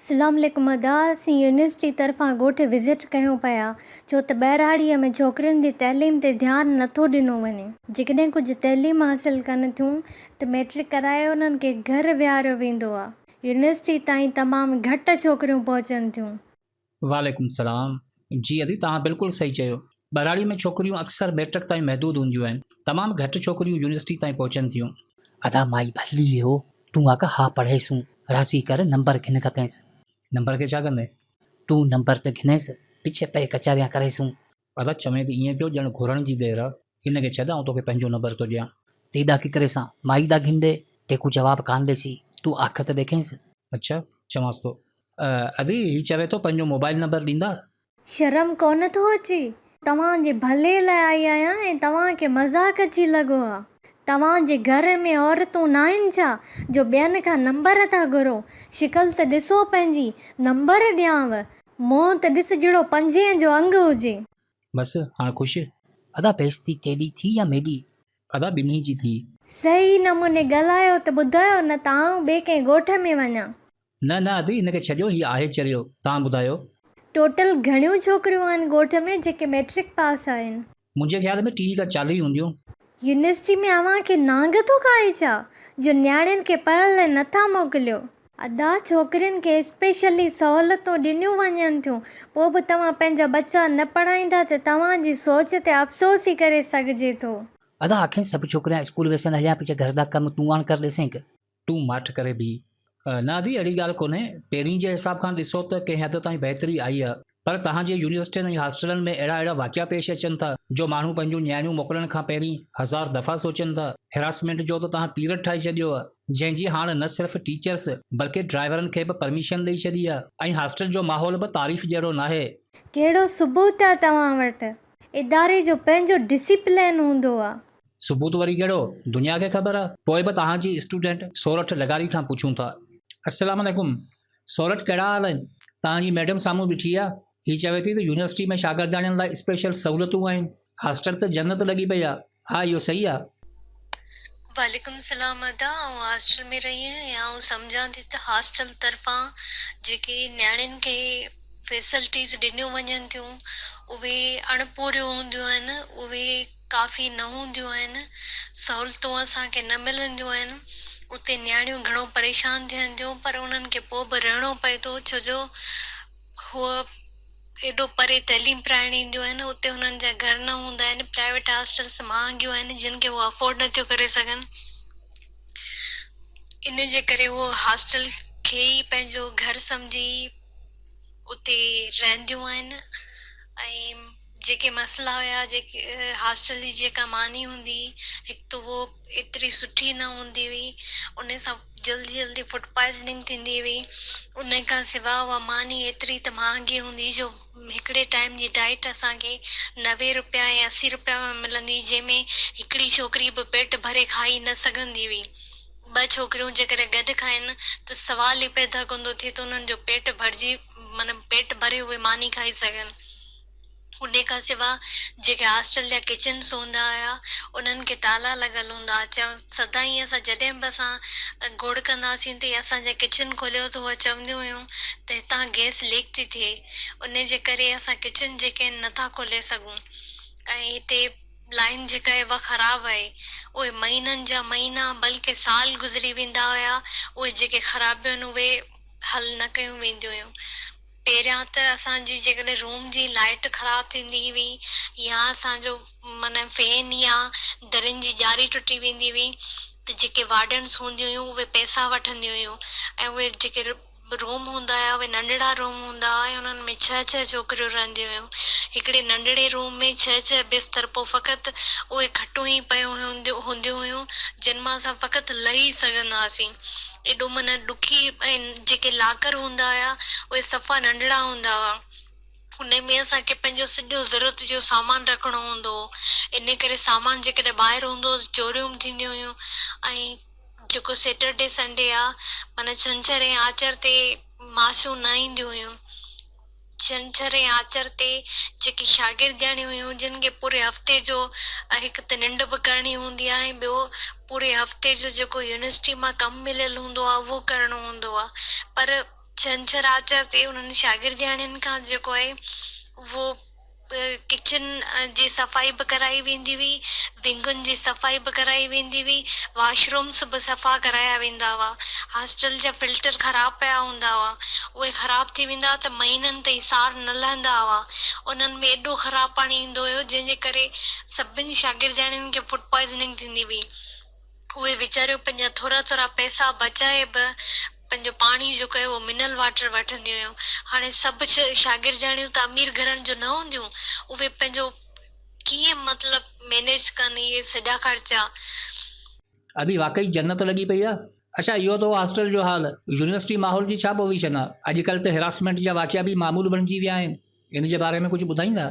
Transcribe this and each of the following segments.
اسلام عليڪم ادا اسين يونيورسٽي طرفان ڳوٺ وزٽ ڪيون پيا ڇو ته ٻهراڙيء ۾ ڇوڪرين جي تعليم تي ڌيان نٿو ڏنو وڃي جيڪڏهن ڪجهه تعليم حاصل ڪن ٿيون ته ميٽرڪ ڪرائي انهن کي گهر ويهاريو ويندو آ يونيورسٽي تائين تمام گهٽ ڇوڪريون پهچن ٿيون. وعليڪم السلام جي ادي توهان بلڪل صحيح چيو ٻهراڙي ۾ ڇوڪريون اڪثر ميٽرڪ تائين محدود هونديون آهن تمام گهٽ ڇوڪريون يونيورسٽي تائين پهچن ٿيون. ادا مائي ڀلي هو تون آڪا ها پڙهيسون راضي ڪر نمبر گهن کتينس. نمبر کي ڇا ڪندين؟ تون نمبر ته گهنيس پڇي پئي ڪچهريان ڪريسون. ادا چوين ته ائين پيو ڄڻ گهرڻ جي دير آ. ان کي ڇڏ آئون توکي پنهنجو نمبر ٿو ڏيان. تيڏا ڪي ڪريسان مائي دا گهن ڏي تيڪون جواب ڪانه ڏيسي تون آخر ته ڏيکينس. اڇا چوانس ٿو. ادي هي چوي ٿو پنهنجو موبائل نمبر ڏيندا؟ شرم ڪونه ٿو اچي؟ توهان جي ڀلي لاء آئي آهيان ۽ توهان کي مذاق اچي لڳو آ. توهان جي گهر ۾ عورتون ناهن ڇا جو ٻين کان نمبر ٿا گهرو؟ شڪل ته ڏسو پنهنجي، نمبر ڏيانو. منهن ته ڏس جهڙو پنجين جو انگ هجي. بس هاڻ خوش؟ ادا بيعزتي تيڏي ٿي يا ميڏي؟ ادا ٻنهي جي ٿي. صحيح نموني ڳالهايو ته ٻڌايو نه ته آئون ٻئي ڪنهن ڳوٺ ۾ وڃان. نه نه ادي هن کي ڇڏيو هي آهي چريو توهان ٻڌايو. ٽوٽل گهڻيون ڇوڪريون آهن ڳوٺ ۾ جيڪي مئٽرڪ پاس آهن؟ منهنجي خيال ۾ 30 کان 40 هونديون. يونيورسٽي ۾ اوهان کي نانگ ٿو کائي ڇا جو نياڻين کي پڙهڻ لاء نٿا موڪليو. ادا ڇوڪرين کي اسپيشلي سهولتون ڏنيون وڃن ٿيون پوء به توهان پنهنجا ٻچا نه پڙهائيندا ته توهان جي سوچ تي افسوس ئي ڪري سگهجي ٿو. ادا آکين سڀ ڇوڪريان اسڪول ويسن هليا پڇي گهر دا ڪم تون آڻ ڪر ڏيسين ڪه. تون ماٺ ڪري بيهه. نه ادي اهڙي ڳالهه ڪونهي، پهرين جي حساب کان ڏسو ته ڪنهن حد تائين بهتري آئي آهي، پر توهان جي يونيورسٽين ۽ هاسٽلن ۾ اهڙا اهڙا واقعا پيش اچن ٿا جو ماڻهو پنهنجون نياڻيون موڪلڻ کان پهرين هزار دفعا سوچين ٿا. هراسمينٽ جو ته توهان پيرڊ ٺاهي ڇڏيو آهي، جنهن جي هاڻ نه صرف ٽيچرس بلڪه ڊرائيورن کي به پرميشن ڏئي ڇڏي آهي ۽ هاسٽل جو ماحول به تعريف جهڙو ناهي. ڪهڙو ثبوت آ توهان وٽ؟ اداري جو پنهنجو ڊسيپلين هوندو آ. ثبوت وري ڪهڙو؟ دنيا کي خبر آ. پوء به توهان جي اسٽوڊنٽ سورٺ لغاري کان پڇون ٿا. السلام عليڪم سورٺ ڪهڙا حال آهن؟ توهان جي ميڊم سامهون بيٺي آ. هي چوي ٿي ته يونيورسٽي ۾ شاگردياڻين لاء اسپيشل سهولتون آهن. هاسٽل ته جنت لڳي پئي آ. ها اهو صحيح آ. وعليڪم السلام ادا آئون هاسٽل ۾ رهي آهيان ۽ آئون سمجهان ٿي ته هاسٽل طرفان جيڪي نياڻين کي فيسلٽيز ڏنيون وڃن ٿيون اهي اڻپوريون هونديون آهن اهي ڪافي نه هونديون آهن، سهولتون اسان کي نه ملنديون آهن، اتي نياڻيون گهڻو پريشان ٿين ٿيون پر انهن کي پوء به رهڻو پئي ٿو ڇو جو هو ايڏو پري تعليم پرائڻ اينديون آهن اتي هنن جا گهر نه هوندا آهن، پرائيويٽ هاسٽلس مهانگيون آهن جن کي هو افورڊ نه ٿيون ڪري سگهن ان جي ڪري هو هاسٽل کي ئي پنهنجو گهر سمجهي اتي رهنديون آهن ۽ جيڪي مسئلا هيا جيڪي هاسٽل جي جيڪا ماني هوندي هئي هڪ ته اهو ايتري سٺي نه هوندي هئي ان سان جلدي جلدي فوڊ پوائزننگ ٿيندي هئي ان کان سوا اها ماني ايتري ته مهانگي هوندي هئي جو هڪڙي ٽائيم جي ڊائيٽ اسان کي 90 روپيا ۽ 80 روپيا ۾ ملندي هئي جنهن ۾ هڪڙي ڇوڪري به پيٽ ڀري کائي نه سگهندي هئي ٻه ڇوڪريون جيڪڏهن گڏ کائن ته سوال ئي پيدا ڪونه ٿو ٿئي ته انهن جو پيٽ ڀرجي معنيٰ پيٽ ڀري اهي ماني کائي سگهن. انهي کان سوا جيڪي هاسٽل جا ڪچنس هوندا هيا انهن کي تالا لڳل هوندا ها چون سدائين اسان جڏهن به اسان گوڙ ڪندا هئاسين ته اسان جا ڪچن کوليو ته اهي چونديون هيون ته هتان گئس ليڪ ٿي ٿئي انهي جي ڪري اسان ڪچن جيڪي آهن نٿا کولي سگهون ۽ هتي لائين جيڪا آهي اها خراب آهي. اهي مهينن جا مهينا بلڪه سال گذري ويندا هيا اهي جيڪي خرابيون آهن اهي حل نه ڪيون وينديون هيون. پهريان ته اسان جي جيڪڏهن روم جي لائيٽ خراب ٿيندي هئي يا اسان جو معنيٰ فين يا درين جي ڄاري ٽٽي ويندي هئي ته جيڪي وارڊنس هونديون هيون اهي پئسا وٺنديون هيون ۽ اهي جيڪي روم هوندا هيا اهي ننڍڙا روم هوندا هئا ۽ انهن ۾ ڇهه ڇهه ڇوڪريون رهنديون هيون. هڪڙي ننڍڙي روم ۾ ڇهه ڇهه بستر پوء فقط اهي کٽون ئي پيون هونديون هيون جن مان اسان فقط لهي سگهندا هئاسين. ايڏو معنيٰ ڏکي ۽ جيڪي لاڪر هوندا هيا اهي صفا ننڍڙا هوندا هئا. انهي ۾ اسان کي پنهنجو سڄو ضرورت جو سامان رکڻو هوندو هو. انهي ڪري سامان جيڪڏهن ٻاهر هوندو هو ته چوريون به ٿينديون هيون ۽ جيڪو سيٽرڊي سنڊي آ معنيٰ ڇنڇر ۽ آچر تي ماسيون نه اينديون هيون. ڇنڇر ۽ آچر تي جيڪي شاگردياڻيون هيون جن کي پوري هفتي جو هڪ ته ننڊ به ڪرڻي هوندي آ ۽ ٻيو پوري هفتي جو جيڪو يونيورسٽي مان ڪم مليل هوندو آ اهو ڪرڻو هوندو آ پر. ڇنڇر آچر تي انهن شاگردياڻين کان جيڪو آهي اهو ڪچن جي صفائي به ڪرائي ويندي هئي، ونگن جي صفائي به ڪرائي ويندي هئي، واش رومس به صفا ڪرايا ويندا هئا، هاسٽل جا فلٽر خراب پيا هوندا هئا، اهي خراب ٿي ويندا هئا ته مهينن تائين سار نه لهندا هئا، انهن ۾ ايڏو خراب پاڻي ايندو هيو جنهن جي ڪري سڀني شاگردياڻين کي فوڊ پوائزننگ ٿيندي هئي. اهي ويچاريون پنهنجا ٿورا ٿورا پئسا بچائي به پنهنجو پاڻي جيڪو آهي اهو منرل واٽر وٺنديون هيون. هاڻي سڀ شاگردياڻيون ته امير گهرن جون نه هونديون، اهي پنهنجو ڪيئن مطلب مينيج ڪن اهي سڄا خرچا. ادي واقعي جنت لڳي پئي آ. اڇا اهو ته هو هاسٽل جو حال، يونيورسٽي ماحول جي ڇا پوزيشن آ؟ اڄڪلهه ته هراسمينٽ جا واقعا به معمول بڻجي ويا آهن، ان جي باري ۾ ڪجهه ٻڌائيندا؟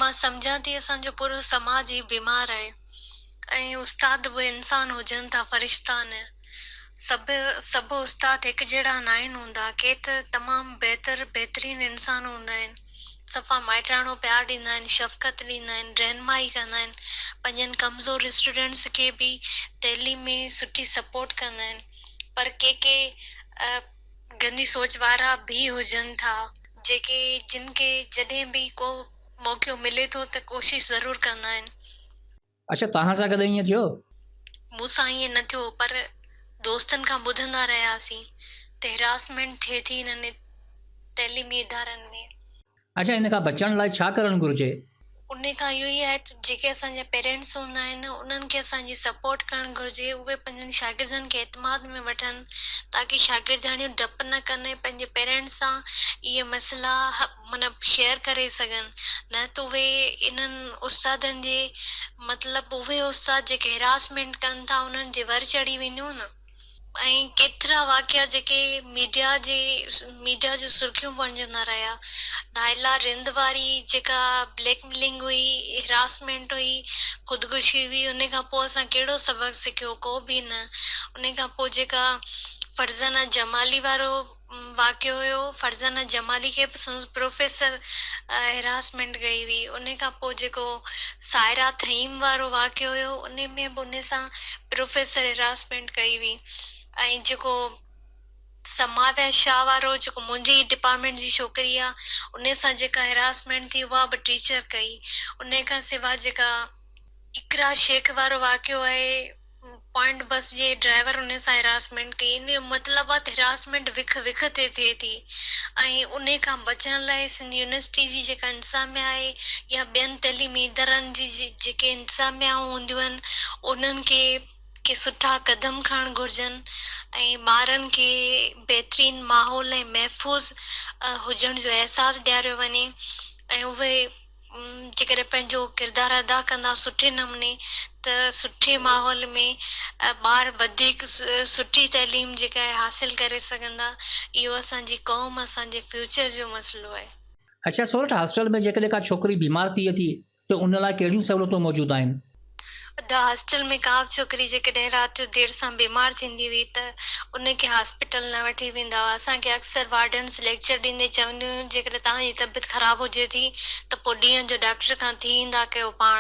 مان سمجهان ٿي اسان جو پورو سماج ئي بيمار آهي ۽ استاد به انسان هجن ٿا فرشتا نه. سڀ سڀ استاد هڪجهڙا ناهن هوندا ڪي ته تمام بهتر بهترين انسان هوندا آهن صفا مائٽاڻو پيار ڏيندا آهن شفقت ڏيندا آهن رهنمائي ڪندا آهن پنهنجن ڪمزور اسٽوڊنٽس کي به تعليم ۾ سٺي سپورٽ ڪندا آهن پر ڪي ڪي گندي سوچ وارا به هجن ٿا جيڪي جن کي جڏهن به ڪو موقعو ملي ٿو ته ڪوشش ضرور ڪندا آهن. اڇا توهان سان ڪڏهن ائين ٿيو؟ مون سان ائين نه ٿيو پر دوستن کان ٻڌندا رهياسين ته هراسمينٽ ٿئي ٿي انهن تعليمي ادارن ۾. اڇا ان کان بچڻ لاء ڇا ڪرڻ گهرجي؟ ان کان اهو ئي آهي ته جيڪي اسان جا پيرينٽس هوندا آهن انهن کي اسان جي سپورٽ ڪرڻ گهرجي اهي پنهنجن شاگردن کي اعتماد ۾ وٺن تاڪه شاگردياڻيون ڊپ نه ڪن ۽ پنهنجي پيرينٽس سان اهي مسئلا معنيٰ شيئر ڪري سگهن نه ته اهي انهن استادن جي مطلب اهي استاد جيڪي هراسمينٽ ڪن ٿا انهن جي ور چڙهي وينديون نه. ۽ ڪيترا واقعا جيڪي ميڊيا جي ميڊيا جون سرخيون بڻجندا رهيا. نائلا رند واري جيڪا بليڪ ميلنگ هئي، هراسمينٽ هئي، خودڪشي هئي ان کان پوء اسان ڪهڙو سبق سکيو ڪو به نه. ان کان پوء جيڪا فرزانه جمالي وارو واقعو هيو فرزانه جمالي کي به سندس پروفيسر هراسمينٽ ڪئي هئي ان کان پوء جيڪو سائره ٿهيم وارو واقعو هيو ان ۾ به ان سان پروفيسر هراسمينٽ ڪئي هئي ۽ جيڪو سماويا شاهه وارو جيڪو منهنجي ئي ڊپارٽمينٽ جي ڇوڪري آ ان سان جيڪا هراسمينٽ ٿي اها به ٽيچر ڪئي ان کان سوا جيڪا اقرا شيخ وارو واقعو آهي پوائنٽ بس جي ڊرائيور ان سان هراسمينٽ ڪئي ان جو مطلب آهي ته هراسمينٽ وک وک تي ٿئي ٿي ۽ انهي کان بچڻ لاء سنڌ يونيورسٽي جي جيڪا انتظاميا آهي يا ٻين تعليمي ادارن جي جيڪي انتظاميائون هونديون آهن انهن کي ڪي سٺا قدم کڻڻ گهرجن ۽ ٻارن کي بهترين ماحول ۽ محفوظ هجڻ جو احساس ڏياريو وڃي ۽ اهي جيڪڏهن پنهنجو ڪردار ادا ڪندا سٺي نموني ته سٺي ماحول ۾ ٻار وڌيڪ سٺي تعليم جيڪا آهي حاصل ڪري سگهندا اهو اسان جي قوم اسان جي فيوچر جو مسئلو آهي. اڇا سورٺ هاسٽل ۾ جيڪڏهن ڪا ڇوڪري بيمار ٿئي ٿي ته ان لاء ڪهڙيون سهولتون موجود آهن؟ ادا هاسٽل ۾ ڪا به ڇوڪري جيڪڏهن رات جو دير سان بيمار ٿيندي هئي ته ان کي هاسپيٽل نه وٺي ويندا هئا. اسان کي اڪثر وارڊنس ليڪچر ڏيندي چونديون هيون جيڪڏهن توهان جي طبيعت خراب هجي ٿي ته پوء ڏينهن جو ڊاڪٽر کان ٿي ايندا ڪيو پاڻ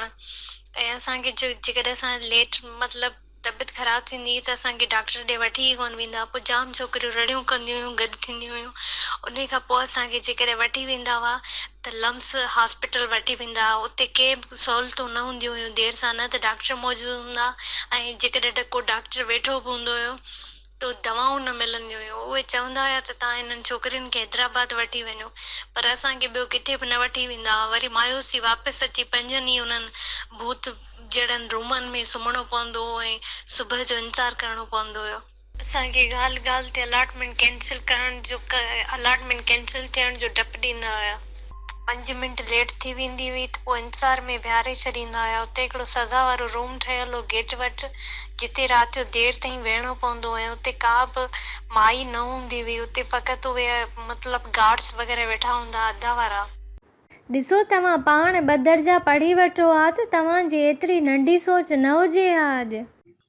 ۽ اسان کي جيڪڏهن اسان ليٽ مطلب طبيعت خراب ٿيندي هئي ته اسان کي ڊاڪٽر ڏي وٺي ئي ڪونه ويندا هئا پوء جام ڇوڪريون رڙيون ڪنديون هيون گڏ ٿينديون هيون انهي کان پوء اسان کي جيڪڏهن وٺي ويندا هئا ته لمس هاسپيٽل وٺي ويندا هئا اتي ڪي به سهولتون نه هونديون هيون دير سان نه ته ڊاڪٽر موجود هوندا ۽ جيڪڏهن ڪو ڊاڪٽر ويٺو به هوندو هيو ته دوائون نه ملنديون هيون اهي چوندا هيا ته توهان هنن ڇوڪرين کي حيدرآباد وٺي وڃو پر اسان کي ٻيو ڪٿي به نه وٺي ويندا هئا وري مايوس ٿي واپس اچي پنهنجن ئي انهن ڀوت جهڙن رومن ۾ سمهڻو پوندو هو ۽ صبح جو انتظار ڪرڻو پوندو هيو. اسان کي ڳالهه ڳالهه تي الاٽمينٽ ڪينسل ڪرڻ جو الاٽمينٽ ڪينسل ٿيڻ جو ڊپ ڏيندا هيا. پنج منٽ ليٽ ٿي ويندي هئي ته پوء انتظار ۾ بيهاري ڇڏيندا هيا. اتي هڪڙو سزا وارو روم ٺهيل هو گيٽ وٽ، جتي رات جو دير تائين ويهڻو پوندو هو ۽ اتي ڪا به مائي نه هوندي هئي. اتي فقط اهي مطلب گارڊس وغيره ويٺا هوندا هئا ادا وارا. ڏسو توهان پاڻ ٻه درجا پڙهي وٺو ها ته توهان جي ايتري ننڍي سوچ نه هجي ها اڄ.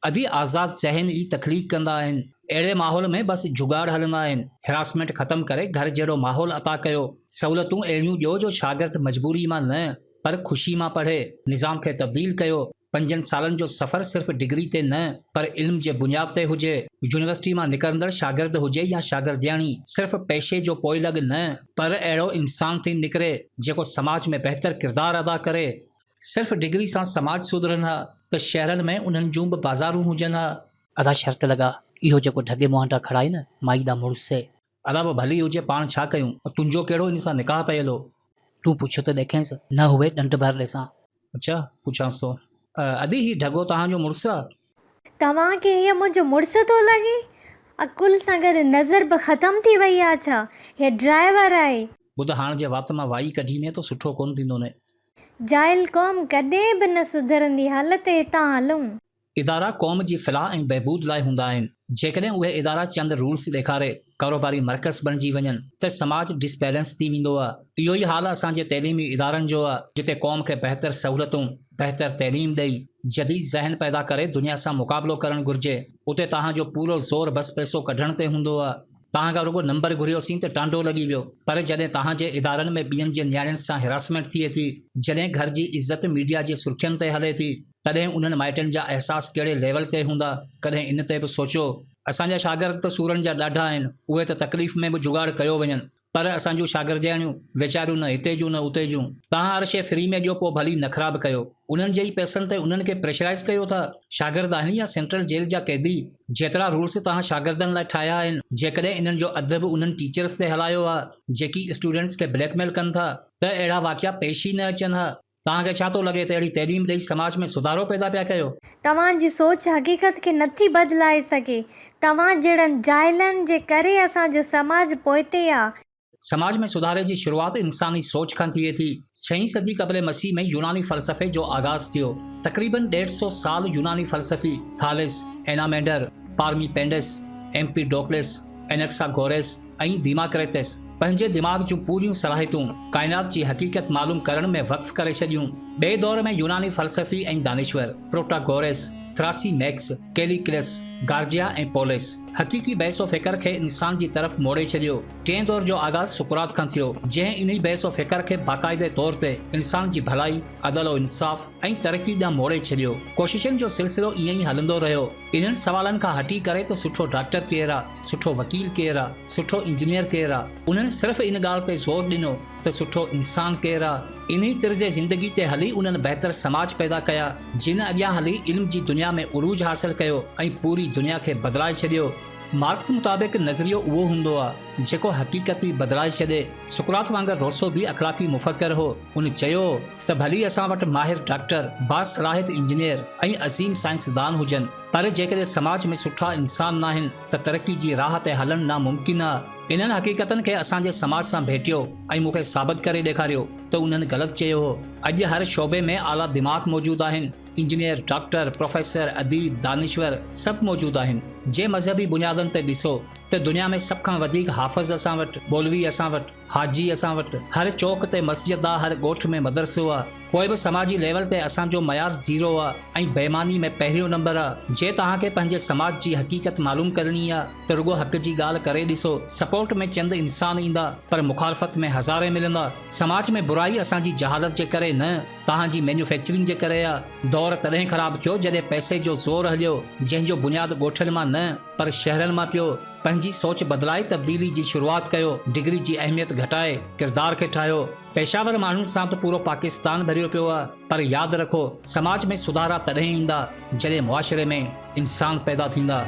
ادي آزاد ذهن ئي تخليق ڪندا آهن. اهڙي ماحول ۾ بس جڳاڙ هلندا آهن. هراسمينٽ ختم ڪري گهر جهڙو ماحول عطا ڪيو. سهولتون اهڙيون ڏيو جو شاگرد مجبوري مان نه پر خوشي مان پڙهي. نظام کي تبديل ڪيو. پنجن سالن جو سفر صرف ڊگري تي نه پر علم جي بنياد تي هجي. يونيورسٽي مان نڪرندڙ شاگرد هجي يا شاگردياڻي صرف پئسي جو پوئلڳ نه پر اهڙو انسان ٿي نڪري جيڪو سماج ۾ بهتر ڪردار ادا ڪري. صرف ڊگري سان سماج سڌرن ها ته شهرن ۾ انهن جون به بازارون هجن ها. ادا شرط لڳا اهو جيڪو ڍڳي مهانڊا کڙائي نه مائي ڏانهن مڙس سي. ادا به ڀلي هجي پاڻ ڇا ڪيون. تنهنجو ڪهڙو ان سان نڪاح پيل هو. تون پڇ ته ڏيکينس نه هوئي ڏنڊ ڀر ڏيسان. اڇا پڇانس ٿو. ادي هي ڍڳو توهان جو مڙس آ؟ توهان کي هيء منهنجو مڙس ٿو لڳي؟ عقل سان گڏ نظر به ختم ٿي وئي آ ڇا؟ هيء ڊرائيور آهي. ٻڌ هاڻ جي وات مان وائي ڪڍي ني ته سٺو ڪونه ٿيندو ني. جاهل قوم ڪڏهن به نه سڌرندي هل ته هتان هلون. ادارا قوم جي فلاح ۽ بهبود لاء هوندا آهن. جيڪڏهن اهي ادارا چند رولز ڏيکاري ڪاروباري مرڪز بڻجي وڃن ته سماج ڊس بيلنس ٿي ويندو آهي. اهو ئي حال اسان جي تعليمي ادارن جو آهي جتي قوم کي بهتر سهولتون، بهتر تعليم ڏئي جديد ذهن پيدا ڪري دنيا سان مقابلو ڪرڻ گهرجي اتي توهان جو پورو زور بس پئسو ڪڍڻ تي هوندو آهي. توهان کان رڳو نمبر گهريوسين ته ٽانڊو لڳي ويو، پر جڏهن توهان جي ادارن ۾ ٻين جي نياڻين سان هراسمينٽ ٿئي ٿي، جڏهن گهر جي عزت ميڊيا جي سرخين تي هلي ٿي، تڏهن انهن مائٽن جا احساس ڪهڙي ليول تي هوندا، ڪڏهن ان تي به سوچيو. اسان جا شاگرد ته سورن جا ڏاڍا آهن، اهي ته تڪليف ۾ به جڳاڙ ڪيو وڃن، پر اسان جون شاگردياڻيون، ويچاريون نه هتي جون نه اتي جون. توهان هر شيء فري ۾ ڏيو پوء ڀلي نخرا به ڪيو. انهن جي ئي پئسن تي انهن کي پريشرائيز ڪيو ٿا. شاگرد آهن يا سينٽرل جيل جا قيدي؟ جيترا رولس توهان شاگردن لاء ٺاهيا آهن، جيڪڏهن انهن جو اڌ به انهن ٽيچرس تي هلايو ها، جيڪي اسٽوڊنٽس کي بليڪ ميل ڪن ٿا، ته اهڙا واقعا پيش ئي نه اچن ها. توهان کي ڇا ٿو لڳي ته اهڙي تعليم ڏئي سماج ۾ سڌارو پيدا پيا ڪيو؟ توهان جي سوچ حقيقت کي نٿي بدلائي سگهي. توهان جهڙن جاهلن جي ڪري اسان جو سماج پوئتي آ. سماج ۾ سڌاري جي شروعات انساني سوچ کان ٿئي ٿي. ڇهين صدي قبل مسيح ۾ يوناني فلسفي جو آغاز ٿيو. تقريباً ڏيڍ سو سال يوناني فلسفي ٿاليس، اينامينڊر، پارميپينڊس، ايمپيڊوڪلس، اينڪساگورس ۽ ديماڪريتس پنهنجي دماغ جون پوريون صلاحيتون ڪائنات جي حقيقت معلوم ڪرڻ ۾ وقف ڪري ڇڏيون. ٻئي دور ۾ يوناني فلسفي ۽ دانشور پروٽاگورس، ٿراسي ميڪس، ڪيليڪلس، گارجيا ۽ پولس حقيقي بحث و فڪر کي انسان جي طرف موڙي ڇڏيو. ٽئين دور جو آغاز سقراط کان ٿيو، جنهن انهي بحث و فڪر کي باقاعدي طور تي انسان جي ڀلائي، عدل و انصاف ۽ ترقي ڏانهن موڙي ڇڏيو. ڪوششن جو سلسلو ائين ئي هلندو رهيو. انهن سوالن کان هٽي ڪري ته سٺو ڊاڪٽر ڪير آ، سٺو وڪيل ڪير آ، سٺو انجنيئر ڪير آ، انهن صرف ان ڳالهه تي زور ڏنو ته سٺو انسان ڪير آ. انهي طرز زندگي تي هلي انهن بهتر سماج پيدا ڪيا، جن اڳيان هلي علم جي دنيا ۾ عروج حاصل ڪيو ۽ پوري دنيا کي بدلائي ڇڏيو. مارڪس مطابق نظريو اهو هوندو آ، جيڪو حقيقت ئي بدلائي ڇڏي. سقراط وانگر روسو به اخلاقي مفڪر هو. هن چيو ته ڀلي اسان وٽ ماهر ڊاڪٽر، باصلاحيت انجنيئر ۽ عظيم سائنسدان هجن، پر جيڪڏهن سماج ۾ سٺا انسان ناهن ته ترقي جي راهه تي هلڻ ناممڪن آ. انهن حقيقتن کي اسان جي سماج سان ڀيٽيو ۽ مون کي ثابت ڪري ڏيکاريو ته انهن غلط چيو هو. اڄ هر شعبي ۾ اعليٰ دماغ موجود آهن. انجنيئر، ڊاڪٽر، پروفيسر، اديب، دانشور سڀ موجود آهن. جي مذهبي بنيادن تي ڏسو ته دنيا ۾ سڀ کان وڌيڪ حافظ اسان وٽ، مولوي اسان وٽ، حاجي اسان وٽ، هر چوڪ تي مسجد آ، هر ڳوٺ ۾ مدرسو آ، پوء به سماجي ليول تي اسان جو معيار زيرو آ ۽ بيماني ۾ پهريون نمبر آ. جي توهان کي پنهنجي سماج جي حقيقت معلوم ڪرڻي آ ته رڳو حق جي ڳالهه ڪري ڏسو، سپورٽ ۾ چند انسان ايندا پر مخالفت ۾ هزارين ملندا. سماج ۾ برائي اسان جي جهالت جي ڪري نه، توهان جي مينيوفيڪچرنگ جي ڪري آ. دور تڏهن خراب ٿيو جڏهن پئسي جو زور هليو، جنهن جو بنياد ڳوٺن مان نه پر شهرن مان پيو. پنهنجي سوچ بدلائي تبديلي جي شروعات ڪيو، ڊگري جي اهميت گهٽائي ڪردار کي ٺاهيو. پيشاور ماڻهن سان ته پورو پاڪستان ڀريو پيو آ، پر ياد رکو سماج ۾ سڌارا تڏهن ايندا جڏهن معاشري ۾ انسان پيدا ٿيندا.